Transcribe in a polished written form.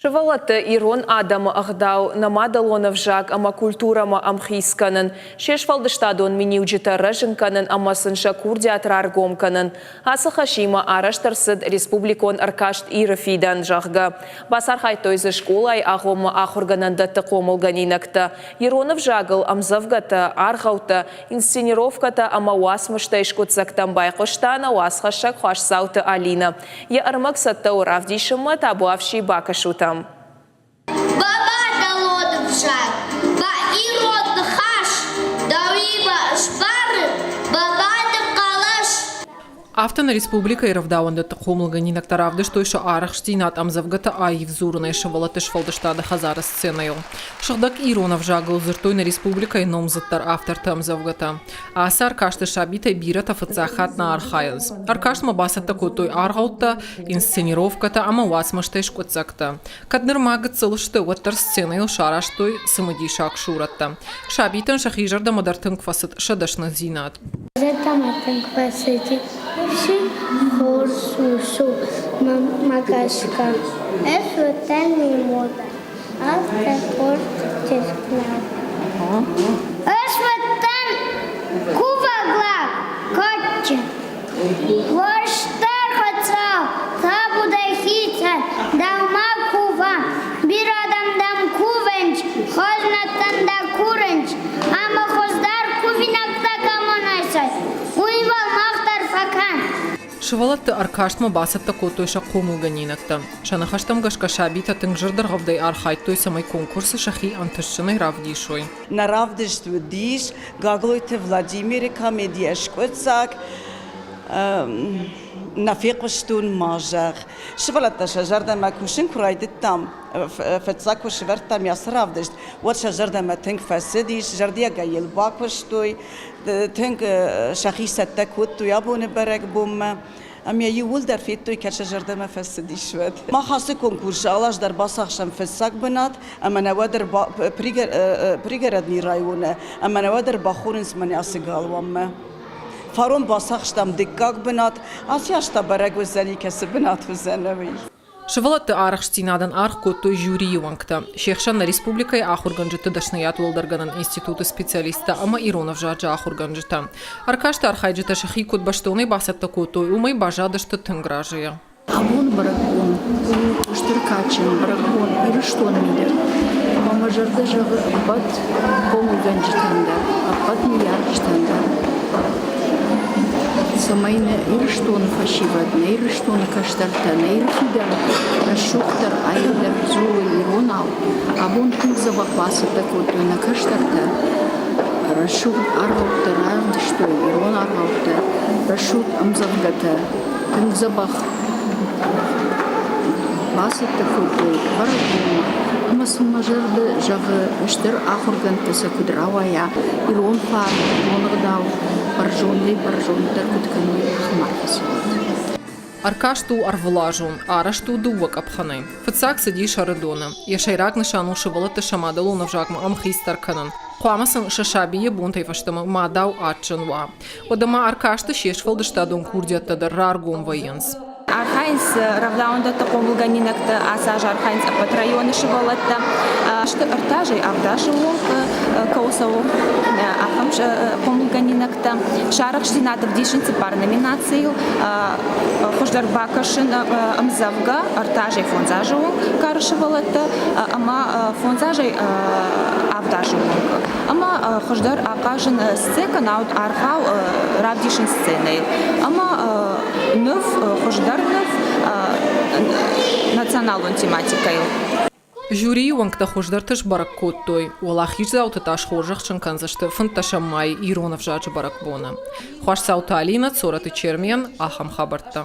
Сывӕллӕтты ирон адӕмы ӕгъдау, нӕ мадӕлон ӕвзаг ӕмӕ культурӕмӕ ӕмхиц кӕнын, се сфӕлдыстадон миниуджытӕ рӕзын кӕнын ӕмӕ сын сӕ курдиат раргом кӕнын. Ацы хӕсимӕ арӕзт ӕрцыд республикон ӕркаст Иры фидӕн, зӕгъгӕ. Бацархайдтой дзы скъолайы агъоммӕ ахуыргӕнӕндӕтты хъомылгӕнинӕгтӕ, ирон ӕвзагыл ӕмдзӕвгӕтӕ, аргъӕуттӕ, инсценировкӕтӕ ӕмӕ уацмыстӕй скъуыддзӕгтӕм байхъуыста нӕ уацхӕссӕг Хуасдзауты Алинӕ. Йӕ ӕрмӕг цӕттӕ у равдисынмӕ, табуафси бакӕсут ӕм. Бабадӕлон ӕвзаг, ба ирон ныхас, дӕуимӕ сбары бабады хъӕлӕс. Афтӕ нӕ республикӕйы рӕвдауӕндӕтты хъомылгӕнинӕгтӕ равдыстой сӕ арӕхстдзинад ӕмдзӕвгӕты аив дзурынӕй сывӕллӕтты сфӕлдыстады хӕдзары сценӕйыл. Сыгъдӕг ирон ӕвзагыл дзырдтой нӕ республикӕйы номдзыддӕр авторты ӕмдзӕвгӕтӕ. Ацы ӕркасты сабитӕй бирӕтӕ фыццаг хатт нӕ архайынц. Ӕркастмӕ бацӕттӕ кодтой аргъӕуттӕ, инсценировкӕтӕ ӕмӕ уацмыстӕй скъуыддзӕгтӕ. Кӕд нырма гыццыл сты, уӕддӕр сценӕйыл сарӕзтой цымыдисаг сурӕттӕ. Сабитӕн сӕхи зӕрдӕмӕ дӕр тынг фӕцыд сӕ дӕсныдзинад. Зӕрдӕмӕ тынг фӕцыди. Ныфси хорз ус у, мӕнмӕ гӕсгӕ. Ӕз уыдтӕн мимода, афтӕ хорз чызг нӕу. Ӕз уыдтӕн кувӕг лӕг, кадджын. Уастӕр Хуыцау, табу дӕхицӕн, дӕумӕ кувӕм, бирӕ адӕм дӕм кувынц, хӕзнатӕн дӕ курынц, ӕмӕ хуыздӕр кувинӕгтӕ кӕмӕн айсай, уый уал мах дӕр фӕкӕн. Сывӕллӕтты ӕркастмӕ бацӕттӕ кодтой сӕ хъомылгӕнинӕгтӕ. Сӕ ныхӕстӕм гӕсгӕ сабитӕ тынг зӕрдӕргъӕвдӕй архайдтой, цӕмӕй конкурсы сӕхи ӕнтыстджынӕй равдисой. Нӕ равдыст уыдис Гаглойты Владимиры комедийӕ скъуыддзаг Нӕ фехъуыстон ма зӕгъ. Сывӕллӕттӕ сӕ зӕрдӕмӕ кусын куы райдыдтам, фыццаг куы сывӕрдтам ацы равдыст, уӕд сӕ зӕрдӕмӕ тынг фӕцыдис, зӕрдиагӕй йыл бакуыстой, тынг сӕхи цӕттӕ кодтой абоны бӕрӕгбонмӕ. Ӕмӕ иууылдӕр федтой, кӕд сӕ зӕрдӕмӕ фӕцыдис, уӕд. Мах ацы конкурсы алаз дӕр бацахсӕм фыццаг бынат, ӕмӕ нӕ уӕд пригородный районы, ӕмӕ нӕ уӕд ӕрбахонынц мӕнӕ ацы галуанмӕ. Фарон бацахстам дыккаг бынат, ацы аз та бӕрӕг уыдзӕни, кӕцы бынат уыдзӕн, уый. Сывӕллӕтты арӕхстдзинадӕн аргъ кодтой жюрийы уӕнгтӕ. Се хсӕн нӕ республикӕйы ахуыргӕнджыты дӕсныйад уӕлдӕргӕнӕн институты специалисттӕ ӕмӕ ирон ӕвзаджы ахуыргӕнджытӕ. Ӕркасты архайджытӕ сӕхи куыд бӕстонӕй бацӕттӕ кодтой, уымӕй баззадысты тынг разыйӕ. Абон бӕрӕгбон у стыр кадджын бӕрӕгбон Ирыстоны мидӕг. Ӕмӕ мӕ зӕрдӕ зӕгъы ӕппӕт хъомылгӕнджытӕн дӕр, ӕппӕт ныййарджытӕн дӕр, цӕмӕй нӕ Ирыстоны фӕсивӕд, нӕ Ирыстоны кӕстӕртӕ, нӕ Иры фидӕн рӕсугъддӕр, аивдӕр дзурой иронау. Абон тынг дзӕбӕх бацӕттӕ кодтой нӕ кӕстӕртӕ. Рӕсугъд аргъӕуттӕ равдыстой, ирон аргъӕуттӕ, рӕсугъд ӕмдзӕвгӕтӕ. Тынг дзӕбӕх бацӕттӕ кодтой бӕрӕгбонмӕ ӕмӕ сын мӕ зӕрдӕ зӕгъы, стыр ахуыргӕндтӕ сӕ куыд рауайа, ирон фарн, ирон ӕгъдау бӕрзондӕй-бӕрзонддӕр куыд кӕной, ахӕм арфӕ сын уӕд. Ӕркаст у ӕрвылазон, арӕзт у дыууӕ къӕпхӕнӕй. Фыццаг цыдис Ӕрыдоны. Йӕ сӕйраг нысан у сывӕллӕтты сӕ мадӕлон ӕвзагмӕ ӕмхицдӕр кӕнын. Хъуамӕ сын сӕ сабийы бонтӕй фӕстӕмӕ мадау адджын уа. Уӕдӕ ма ӕркасты се сфӕлдыстадон курдиӕттӕ дӕр раргом вӕййынц. Архайынц рӕвдауӕндӕтты хъомылгӕнинӕгтӕ, ацы аз архайынц ӕппӕт районы сывӕллӕттӕ. Сты ӕртӕ авдазы онг кӕуыл цӕуы, ахӕм хъомылгӕнинӕгтӕ. Сӕ арӕхстдзинад ӕвдисынц цыппар номинацийыл. Хуыздӕр бакӕсын ӕмдзӕвгӕ ӕртӕ азӕй фондз азы онг кары сывӕллӕттӕ ӕмӕ фондз азӕй авд азы онг. Ӕмӕ хуыздӕр ахъазын сценкӕ, науӕд аргъау равдисын сценӕйыл. Ӕмӕ ныв, хуыздӕр ныв националон тематикӕйыл. Жюрийы уӕнгтӕ хуыздӕрты сбӕрӕг кодтой. Уӕлахиздзауты та схорзӕхджын кӕндзысты фынддӕсӕм майы ирон ӕвзаджы бӕрӕгбоны. Хуасдзауты Алинӕ, Цорӕты Чермен, ахӕм хабӕрттӕ.